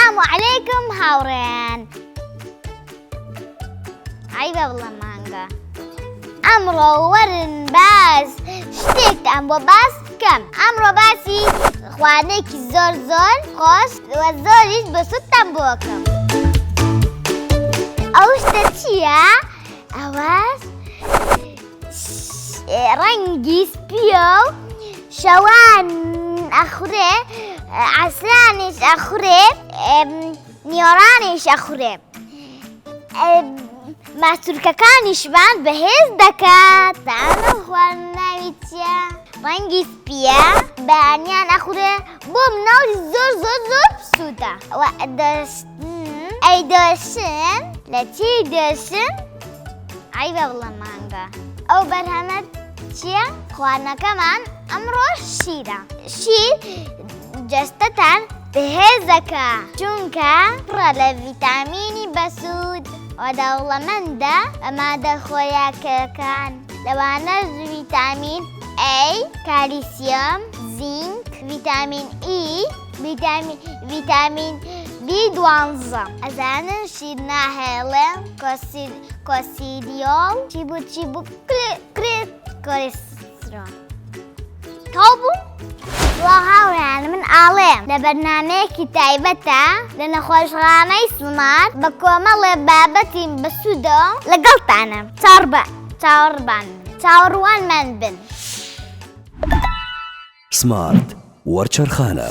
سلام علیکم هاوڕێیان. عەیبە بڵێم مانگا. ئەمڕۆ وەرن باس شتێکتان بۆ باس بکەم. ئەمڕۆ باسی خواردنێکی زۆر زۆر خۆش و زۆریش بەسوودتان بۆ بکەم. ئەو شتە چییە؟ ئەوەش ڕەنگی سپییە و شەوان ئەخورێ، عەسرانیش ئەخورێ، نیۆرانیش ئەخورێ. ماسولکەکانیشمان بەهێز دەکات. ئەم خواردن ناوی چییە؟ ڕەنگی سپییە، بەیانیان ئەخورێ، بۆ مناڵی زۆر زۆر زۆر بسوودە. ئەی دۆشن لە چی دۆشن؟ عەیبە بڵێم مانگا. ئەو بەرهەمە چییە؟ خواردنەکەمان ئەمڕۆ شیرە. شیر جەستەتان بەهێز دەکا، چونکە پڕە لە ڤیتامینی بەسوود و دەوڵەمەندە بە مادە خۆراکیەکان، لەوانەش ڤیتامین A، کالیسیۆم، زینک، ڤیتامین E، ڤیتامین بی دوانزە. ئەزانن شیر ناهێڵێ کۆسیدیۆڵ چی بوو چی بوو کۆلیسترۆڵ تەواو بوو؟ سڵاو هاوڕێیان من ئاڵێم لە بەرنامەیەکی تایبەتە لە نەخۆشخانەی سمارت بە کۆمەڵێ بابەتی بەسوودەوە لەگەڵتانم چاوەڕبان چاوەڕوانمان بن. سمارت وەرچەرخانە.